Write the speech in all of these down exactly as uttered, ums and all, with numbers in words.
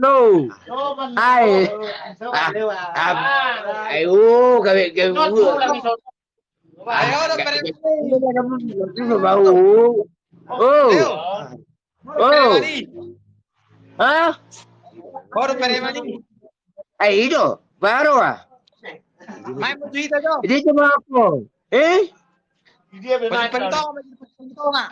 Lo. Ai. Ah, ah. Ai, oh, gabe, gabe. Ayo, udah pada. Oh. Oh. Ha? Udah pada mani. Ai, ido, baru ah. Main mo tu hita, Jo. Dia cuma aku. Eh? Dia memang pentong, pentong, ah.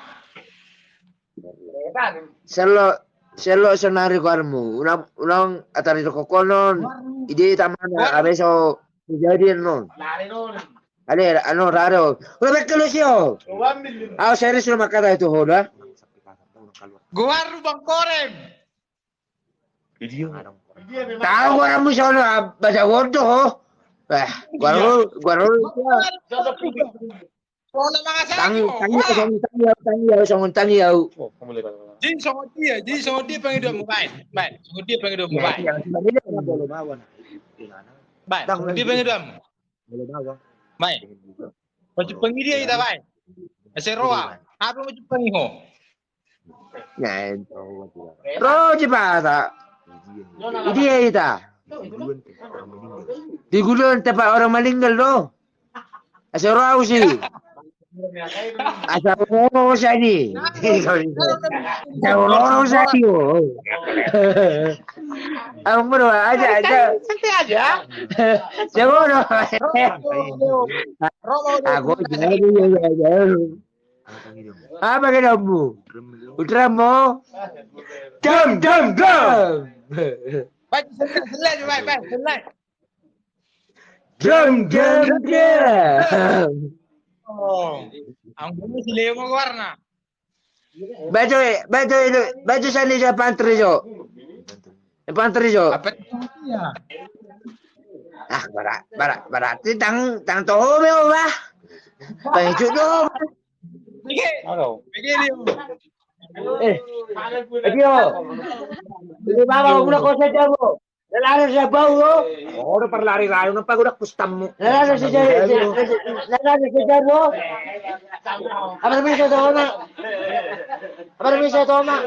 Selo, selo sonari goarmu. Unang, unang atari do kokonon. Ide tamana, abe so jadi non. Ale, anu, raro. Udah bekel lu sio. Au serius lu makata itu hoda. Goarmu Bang Korem. Tahu goarmu sono, ah, baca bodoh. Eh, goarmu, goarmu. Tangi, tangi, tangi, tangi, tangi, tangi. Jadi songon dia, jadi songon dia pangidoanmu, baen, baen, songon dia pangidoanmu, baen. Baen, songon dia pangidoanmu. Baen. Maju pangidia ita, baen. Ese roa. Apa maju pangiho? Ro jipata. Dia ita. Di gulon tempat orang meninggal lo. Asa ro au si. Asa ro au si. Asa ro au si. Ampun, aja, aja. Santai aja. Siapa lo? Aku jadi. Apa kena bu? Putra mo. Dam, dam, dam. Baik, selai, selai, baik, baik, selai. Dam, dam, dam. Oh, anggo ini si Leo mau warna. Bajo, bajo, bajo sani sa pantri jo. Pantri jo. Apa? Ah, bara, bara, berarti tang, tang toho be, bah. Pengecut do. Pege. Halo. Pege dia. Eh. Pege, oh. Ini bawa guna kau saja, Bu. Lari siapa, Bu? Oh, udah parlari rayu nampak udah kustammu. Lari saja, lari saja, Bu. Apa namanya saya tahu, Mak? Apa namanya saya tahu, Mak?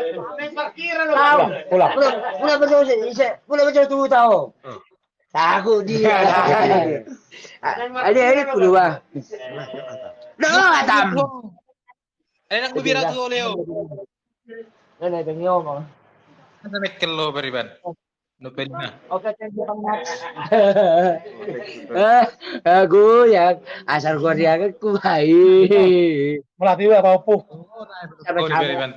Tahu. Pulang. Pulang, pulang berjauh sih. Pulang berjauh tuh tahu. Takut dia. Ada, ada keluar. Nah, tam. Enak tu bira tu, Leo. Nah, nah, tengok, Bang. Ada mekel lo beriban. No pelina. Oke, thank you, Bang Max. Eh, aku ya asal gua dia aku baik. Melatih apa, Opo? Sama-sama. Beriban.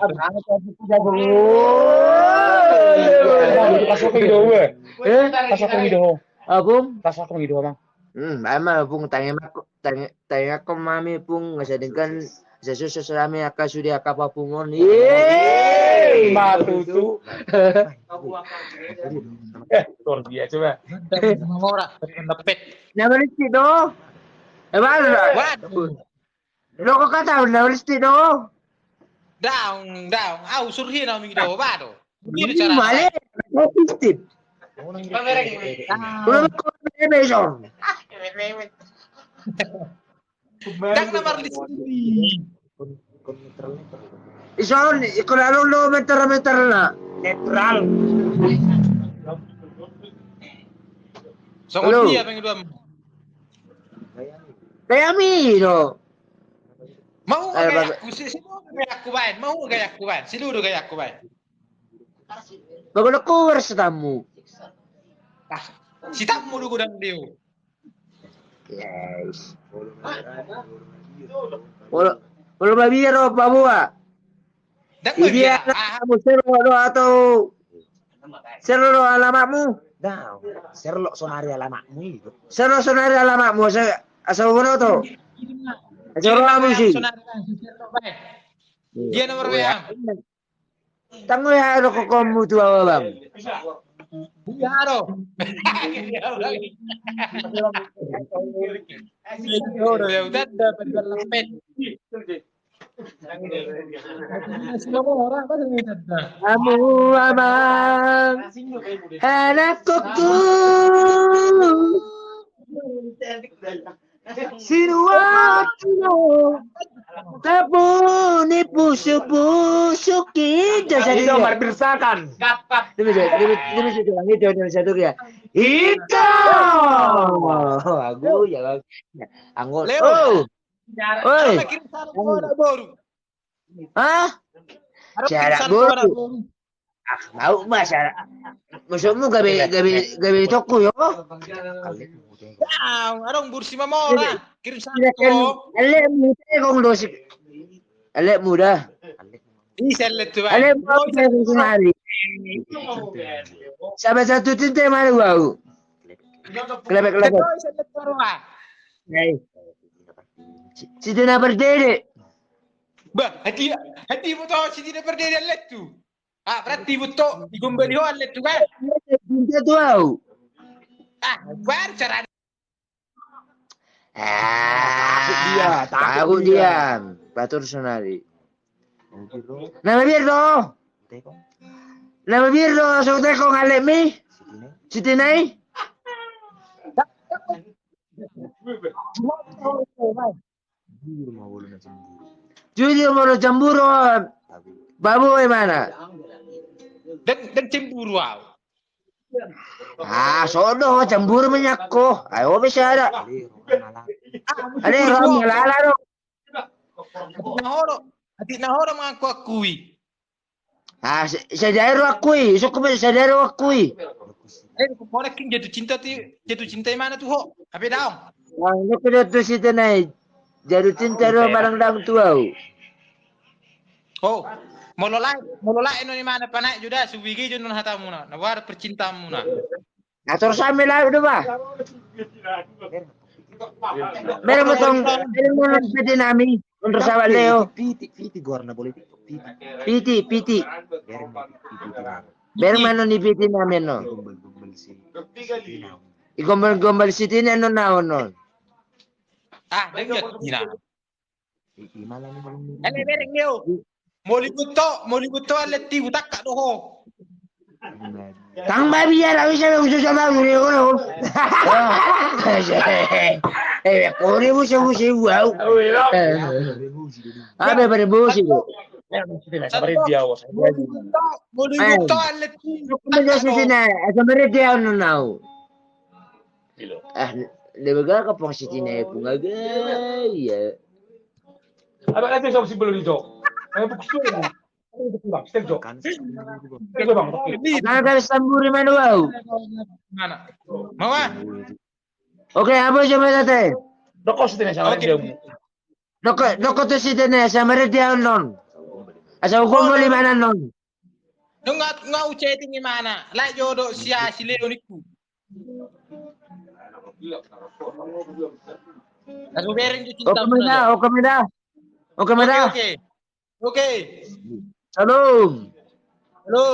Pas aku gitu, eh. Eh? Pas aku gitu. Apa? Pas aku gitu, Bang. Hmm, ama pung tangi mako, tangi, tangi mako mami pung, nga sadengkan, sesusu sami aka sude aka papungon. Yeay! Matutu. Eh, luar biasa, coba. Nama listrik do. Eh, baru dah. Waduh. Lo kok kata nama listrik do? Daong, daong. Au surhi na minggu do, baru. Ini cara. Male. Listrik. Udah kok bebe, Jon. Dang na marlis. Ison, ikon alo lo meter-meter na. Netral. Songon dia pengiduan. Kayak mi do. Mau gaya aku, si, si, mau gaya aku baen, mau gaya aku baen, si Ludo gaya aku baen. Bagol aku harus tamu. Ah, si tamu lu gudang dia. Yes. Olo, olo mabiar o paboa. Idia anakmu, Serlo do atau Serlo do alamatmu? Serlo sonari alamatmu itu. Serlo sonari alamatmu, asa, asa bonoto. Asa ro amu si. Dia nomor W A. Tanggo ya, ado kokommu tu awa bang. Iya, ado. Iya, ado, ya, udah, udah, udah, udah. Amu amang, anak kuku. Sinuat lo. Tabu ni pusu-pusu kita satu. Itu ya. Marbirsakan. Itu bisa, itu bisa, itu bisa, itu bisa, itu bisa, itu ya. Itu. Oh, aku ya, Bang. Anggo. Leo. Oh. Oi. Ada kirim salam ke anak boru. Hah? Ada kirim salam ke anak boru. Ah, mau bahasa. Maksudmu gabe, gabe, gabe toko yo? Ya, adong Bursi Mamora. Kirim salam. Alek muda kong dosik. Alek muda. Bisa alek tu, Bang. Alek muda kong sehari. Sahabat satu cinta mana bau? Kelebek, kelebek. Bisa alek tu, Bang. Si Tina Pardede. Bah, hati, hati mu tahu si Tina Pardede alek tu. Ah, berarti buto digombali ho alek tu kan? Cinta tu au. Ah, baru cara. Ah, takut dia, takut dia. Patur sonari. Na mabiar do. Na mabiar do, so tekong alek mi. Si Tina i. Jujur ma olo cemburu. Babu e mana? Dan, dan cemburu au. Ah, sodo cemburu menyakko. Ayo bicara. Ale ro malala do. Atik na horo, atik na horo mangakui. Ah, sadari ro akui, isok ko sadari ro akui. Eh, kau king jatuh cinta ti, jatuh cinta i mana tu ho? Apa daong? Wah, ini kuda tu si Tina i. Jatuh cinta ro barang daong tu au. Oh, molo lae, molo lae no ni mana panai juda subigi jo non hatamu na. Na war percintaanmu na. Atur sami lae do bah. Mere motong, mere motong peti nami. Untuk sahabat Leo. Piti, piti gorna boleh piti. Piti, piti. Bereng ma non i piti nami no. I gombal-gombal si Tina no naon non. Ah, dia tina. Ale bereng Leo. Moli buto, moli buto ale ti butak do ho. Tang babi ya, tapi saya usus sama gure gure. Eh, kore bu sebu sebu au. Apa pada bu sebu? Moli buto, moli buto ale ti. Sama dia nau. Ah, dia begal ke pong si Tina pun agak iya. Apa lagi sama si belum itu? Ayo bukus tu. Mana dari Samburi mana bau? Mana? Mama. Oke, apa coba tadi? Dokos itu nih sama dia. Dokos, dokos tu si Tina sama dia non. Asal hukum boleh mana non? Nunga nunga ucai tinggi mana? Lai jodo sia si Leo niku. Langsung bereng tu cinta. Oke meda, oke meda. Oke meda. Oke. Oke. Shalom. Halo.